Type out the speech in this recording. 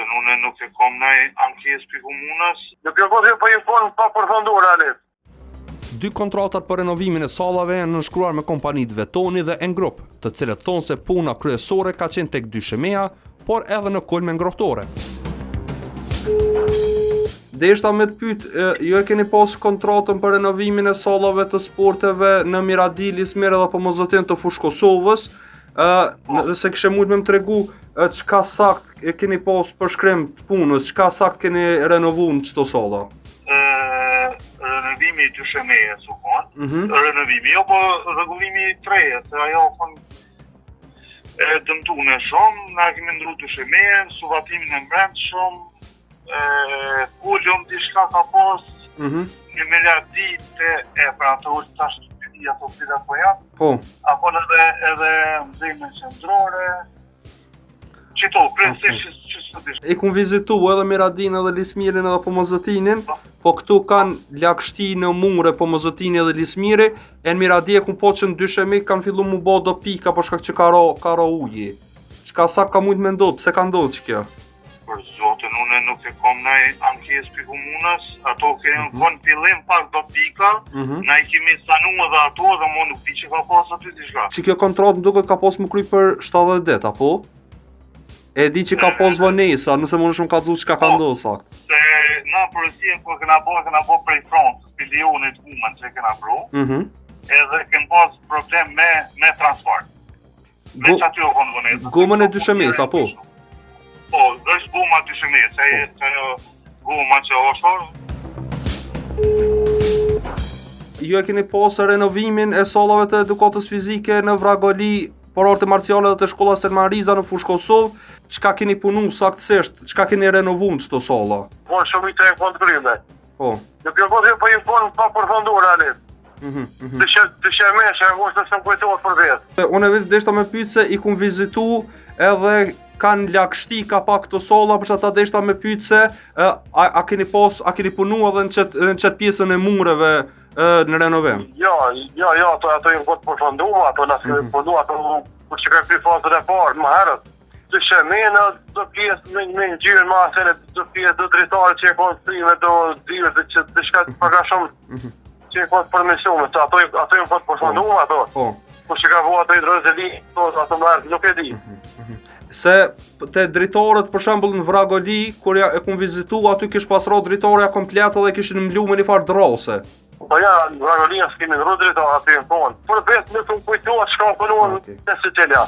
zotin, unë nuk e kom naj ankesë prej komunës. Nuk e po po i formë pa përfundu realisht. Dy kontratat për renovimin e sallave janë nënshkruar me kompanitë Vetoni dhe Engrup, të cilët thonë se puna kryesore ka qenë tek dyshemeja, por edhe në kulme ngrohtore. Deshta me të pyet, ju e keni pas kontratën për renovimin e sallave të sporteve në Miradi, Lismir edhe Pomozotin të Fushë Kosovës, ë nëse kishe mujt me më tregu çka sakt e keni pas përshkrim të punës, çka sakt keni renovu në qëto salla? Ë renovimi i dyshemejes u kon, mm -hmm. renovimi, jo po rregullimi i trejes, se ajo u kon e dëmtune shumë, na kemi ndru dyshemejen, suvatimin e mbrendshëm, e kulm diçka ka pas, mm -hmm. një melodi të e pra ato ulë tash të di ato cilat po janë. Po. Apo edhe edhe nxehjen qendrore. Qito, kryesisht okay. që që të E kum vizitu edhe Miradin edhe Lismirin edhe Pomozotinin, po, po këtu kanë lagështi në mure Pomozotini edhe Lismiri, e në Miradi e kum pa që në dysheme kanë fillu mu bo do pika për shkak që ka ra, ka ra uji. Çka sa ka mujtë me ndodhë, pse ka ndodhë që kjo? Për zotin, unë nuk e kom naj ankesë prej komunës, ato ke mm -hmm. kon fillim pak do pika, mm -hmm. na i kemi sanu edhe ato dhe mo nuk di që ka pas aty diçka. Që kjo kontratë më duket ka pas mu kry për 70 ditë, apo? E di që ka pas vonesa, nëse mundesh me m'kallzu çka ka po, ndodhur sakt. Se na porosinë kur kena bo, kena bo prej Francës, prej Lionit gumën që kena pru, mm -hmm. edhe kem pas problem me, me transport. Me që aty o konë vonesa. Gumën e dyshemes, apo? Po, është guma dyshemes, e po. ajo guma që është. Ju e keni pasë renovimin e sallave të edukatës fizike në Vragoli, për arte marciale dhe të shkolla Selman Riza në Fushë Kosovë, çka keni punu saktësisht, çka keni renovu në qëto salla? Po, shumë i të e konë të kryme. Po. Nuk e po po i formë pa përfundu realisht. Mhm. Mm Dyshe dysheme që e është se më kujtohet për vetë. Unë veç deshta me pyet se i kum vizitu edhe kanë lagështi ka pak këto salla, për ata deshta me pyet se a, a keni pas, a keni punu edhe në qet në qet pjesën e mureve e, në renovim? Jo, jo, jo, ato ato janë të përfunduar, ato na kemi mm -hmm. punu ato kur që ka kry fazën e parë më herët. Dyshemenë, do pjesë me, me ngjyrë ma asene, do pjesë, do dritare që e konë prime, do dyrë, dhe që diçka të pak a shumë mhm. që e konë përmirësume, se ato, ato janë konë përfundume, ato. Po. Po që ka vu ato hidroizoli, ato, ato më herët, nuk e di. Mhm, mhm. Se te dritaret për shembull në Vragoli, kur ja e kum vizitu, aty kish pas ra dritarja komplet edhe kishin mlu me një farë drase. Po ja, në Vragoli s'kemi ndru dritare aty në konë. Për besë nuk më kujtohet çka punuar okay. në secila.